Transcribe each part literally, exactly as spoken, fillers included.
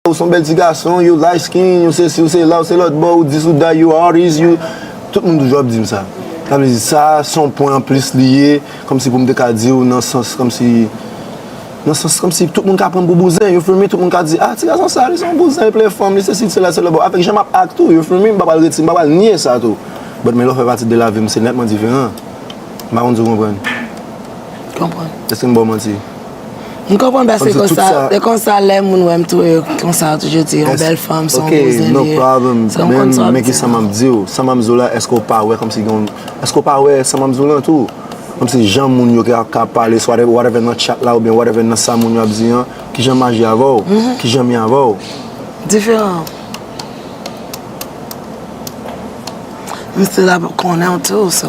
ou se yon bèl ti gason, you light skin, ou se si, ou se la, ou se lòt bò, ou dis, ou dat, you artist, you. Tout moun toujou ap di m sa. Sa vle di sa, se yon pwen anplis li ye, kòmsi pou m te ka di w nan sans, kòmsi, nan sans, kòmsi tout moun ka pran m pou bouzen, you feel me? Tout moun ka di, ah, ti gason sa, li se yon bouzen, li plen fanm, li se si, li se la, se lòt bò. Avèk jan m ap act tou, you feel me? M pa pral reti, m pa pral nye sa tou. But men lè w fè pati de lavi m, se nètman diferan. M pa konn si w konprann. Konprann. Èske m ba w manti? M konprann, paske konsa, se konsa lè moun wè m tou, yo konsa, yo toujou di, yon bèl fanm, se yon bouzen li ye. Ok, no problem. Se konn sa w ap di. Men, men ki sa m ap di w? Sa m ap di w la, èske w pa wè kòmsi gen yon, èske w pa wè sa m ap di w lan tou? Kòmsi jan moun yo ka, ka pale, swa whatever nan chat la, oubyen whatever nan sa moun yo ap di an, kijan m aji avè w? Kijan m ye avè w? Diferan. M still ap konnen w tou, so.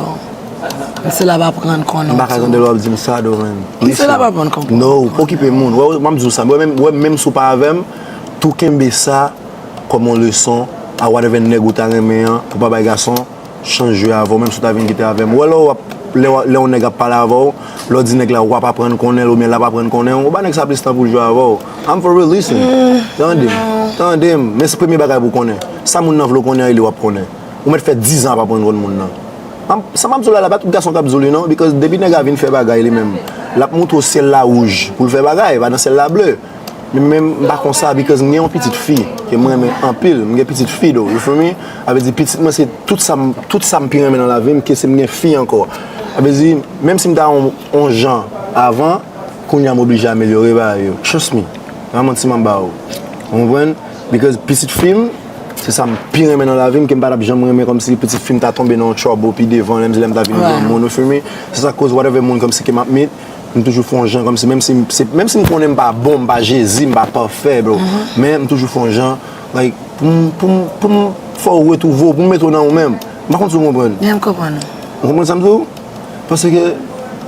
M still ap aprann konnen w tou. M pa ka tande lè w ap di m sa, Doven. M still ap aprann konprann. No, pa okipe moun. Wè, wè, m ap di w sa. Wè, menm, wè, menm si w pa avè m, tou kenbe sa kòm yon leson a whatever nèg ou ta renmen an, pou pa bay gason chans jwe avè w, menm si w ta vin kite avè m. Wè, lè w ap, lè w, lè yon nèg ap pale avè w, lè w di nèg la w ap aprann konnen l oubyen l ap aprann konnen w, ou ba nèg sa plis tan pou l jwe avè w. I'm for real, listen. Tande m, tande m. Men se premye bagay pou w konnen. Sa moun nan vle w konnen an, e li w ap konnen. Ou mèt fè diz an ap aprann konn moun nan. Sa m ap di w la, la, pa tout gason k ap di w li non, because depi nèg la vin fè bagay li menm, l ap montre w syèl la wouj pou l fè bagay, pa nan syèl la ble. Men, men m pa konsa, because m gen yon pitit fi ke m renmen anpil, m gen pitit fi though, you feel me? Sa vle di pitit mwen se tout sa m, tout sa m pi renmen nan lavi m, ke si m gen fi ankò. Sa vle di, menm si m ta yon, yon jan avan, kounye a m oblije amelyore bagay yo. Trust me. Pa manti m ap ba w. Ou konprann? Because pitit fi m, se sa m pi renmen nan lavi m, ke m pa t ap janm renmen kòmsi pitit fi m ta tonbe nan yon trouble pi devan, lè m di lè m ta vin granmoun, you feel me? Se sa k koz whatever moun kòmsi ke m ap meet, m toujou fè yon jan kòmsi, menm si m, se, menm si m konnen m pa bon, m pa Jezi, m pa pafè, bro. Men m toujou fè yon jan, like, pou m, pou m, pou m fè w retwouve w, pou m mete w nan ou menm. M pa konn si w konprann. Yeah, m konprann ou. Ou konprann sa m di w? Paske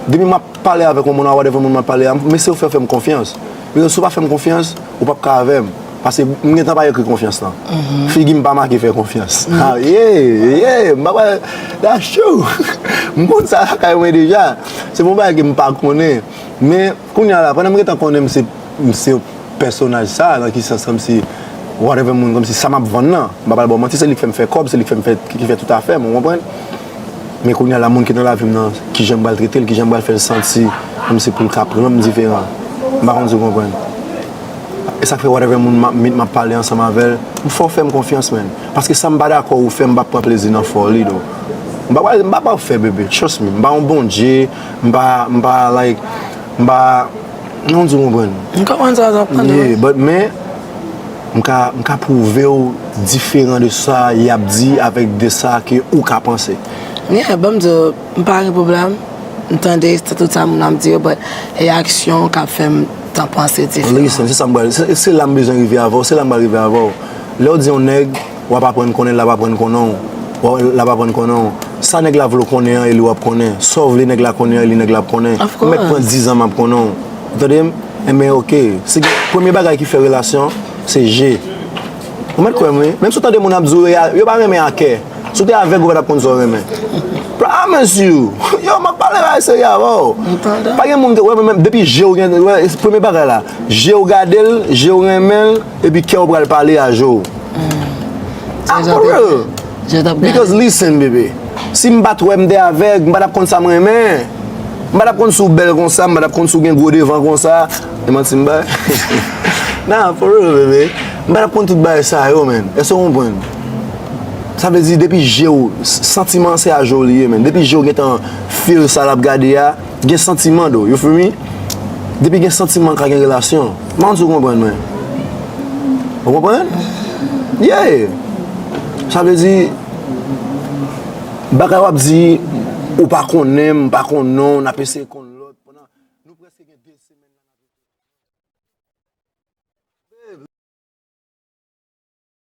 depi m ap pale avèk yon moun, a whatever moun m ap pale a, m eseye fè w fè m konfyans. Because si w pa fè m konfyans, ou p ap ka avè m. Paske m gentan pa ekri konfyans lan. Figi m pa make fè konfyans. Ah, yeah, yeah, m pa pral, that's true. M konn sa lakay mwen deja. Se pa yon bagay ke m pa konnen. Men, kounye a la, pandan m gentan konnen m se, m se pèsonaj sa, nan ki sans, kòmsi, whatever moun, kòmsi sa m ap vann nan, m pa pral ba w manti, se li k fè m fè kòb, se li k fè m fè, ki, ki fè tout afè m, ou konprann? Men kounye a la, moun ki nan lavi m nan, kijan m pral trete l, kijan m pral fè l santi, kòmsi pou l ka pran m diferan. M pa konn si w konprann. E sa k fè whatever moun m ap meet, m ap pale ansanm avè l, m fè w fè m konfyans, man. Paske sa m pa dakò ou fè, m p ap pran plezi nan fè w li, though. M pa pral, m pa pafè, bebe, trust me. M pa yon Bondye, m pa, m pa, like, m pa, non, di w konprann. M konprann sa w ap konn, yeah, wi. But, men, m ka, m ka pwouve w diferan de sa y ap di avèk de sa ke ou ka panse. Yeah, ban m di w, m pa gen pwoblèm. M tande tout sa moun ap di yo, but e aksyon k ap fè m tan panse diferan. Listen, se sa m pral, se, se la m bezwen rive avè w, se la m pral rive avè w. Lè w di yon nèg, w ap aprann konnen l, l ap aprann konnen w, w, l ap aprann konnen w. Sa nèg la vle w konnen an, e li w ap konnen. Sa w vle nèg la konnen an, e li nèg la ap konnen. Of course. M mèt pran diz an m ap konnen w. Ou tande m? Enben, oke. Se premye bagay ki fè relasyon, se je. Ou mèt kwè m, wi. Menm si w tande moun ap di w, yo pa renmen a kè. Si w te avèg, ou pa t ap konn sa w renmen. Promise you. Yo, m ap pale bagay serye avè w. M tande. Pa gen moun ke, wè, men depi je w gen, wè, premye bagay la, je w gade l, je w renmen l, epi kè w pral pale a je w. I'm for real. Je t ap gade. Because listen, bebe. Si m pa t wè m te avèg, m pa t ap konn sa m renmen. M pa t ap konn si w bèl konsa, m pa t ap konn si w gen gwo devan konsa. E manti m bay? Nah, for real, bebe. M pa t ap konn tout bagay sa yo, man. Èske w konprann? Sa vle di, depi je w, s-, santiman se a je w li ye, man. Depi je w gentan feel sa l ap gade a, gen santiman, though, you feel me? Depi gen santiman, ka gen relasyon. M pa konn si w konprann mwen. Ou konprann? Yeah. Sa vle di, bagay w ap di, ou pa konnen m, m pa konnen w, n ap eseye konnen.